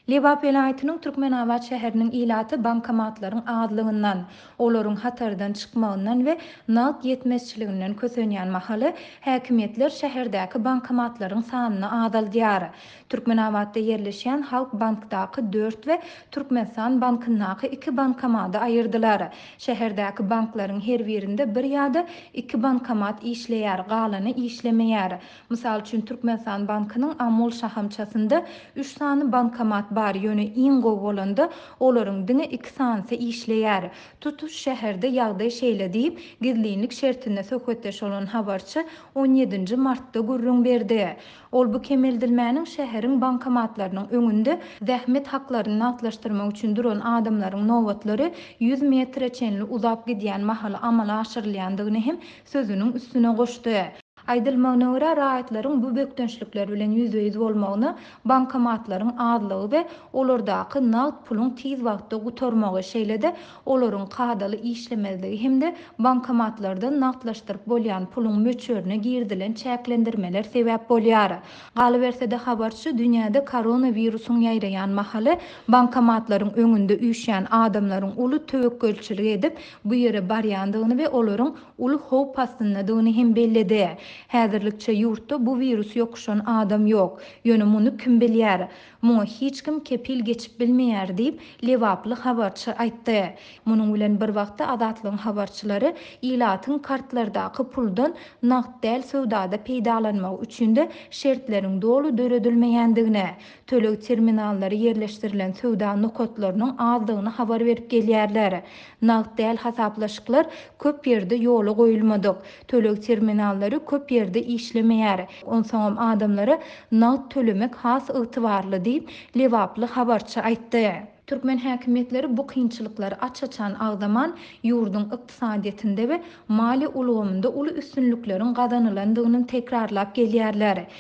Lebap welaýatynyň Türkmenabat şäheriniň ilaty bankomatlaryň azlygyndan, olaryň hatardan çykmagyndan we nagt ýetmezçiliginden kösenýän mahaly, häkimiýetler şäherdäki bankomatlaryň sanyny azaldýar. Türkmenabatda ýerleşýän Halk bankdaky dört we Türkmenistan bankyndaky iki bankomady aýyrdylar. Şäherdäki banklaryň her birinde bir ýa-da iki bankomat işleýär, galany işlemeýär. Mysal üçin, Türkmenistan bankynyň Amul şahamçasynda üç sany bankomat bar, ýöne iň gowy bolanda, olaryň diňe iki sanysy işleýär. Tutuş şäherde ýagdaý şeýle diýip, gizlinlik şertinde söhbetdeş bolan habarçy on ýedinji martda gürrüň berdi. Ol bu kemeldilmäniň şäheriň bankomatlarynyň öňünde zähmet haklaryny nagtlaşdyrmak üçin duran adamlaryň nobatlary ýüz metre çenli uzap gidýän mahaly amala aşyrylýandygyny hem sözüniň üstüne goşdy. Aýdylmagyna görä, raýatlaryň bu bökdençlikler bilen ýüzbe-ýüz bolmagyna bankomatlaryň azlygy we olardaky nagt puluň tiz wagtda gutarmagy, şeýle-de olaryň kadaly işlemezligi hem-de bankomatlardan nagtlaşdyryp bolýan puluň möçberine girizilen çäklendirmeler sebäp bolýar. Galyberse-de, habarçy dünýäde koronawirusyň ýaýraýan mahaly bankomatlaryň öňünde üýşýän adamlaryň uly töwekgelçilik edip, bu ýere barýandygyny we olaryň uly howp astyndadygyny hem belledi. Häzirlikçe ýurtda bu wirus ýokuşan adam ýok. Ýöne muny kim bilýär? Muňa hiç kim kepil geçip bilmeýär diýip, lebaply habarçy aýtdy. Munuň bilen bir wagtda Azatlygyň habarçylary ilatyň kartlardaky puldan nagt däl söwdada peýdalanmagy üçin-de şertleriň doly döredilmeýändigini, töleg terminallary ýerleşdirilen söwda nokatlarynyň azdygyny habar berip gelýärler. Nagt däl hasaplaşyklar köp ýerde ýola goýulmadyk. Töleg terminallary köp ýerde işlemeýär. Onsoňam adamlara nagt tölemek has ygtybarly diýip, lebaply habarçy aýtdy. Türkmen häkimiýetleri bu kynçylyklary aç-açan agzaman, ýurduň ykdysadyýetinde we maliýe ulgamynda uly üstünlikleriň gazanylandygyny tekrarlap gelýärler.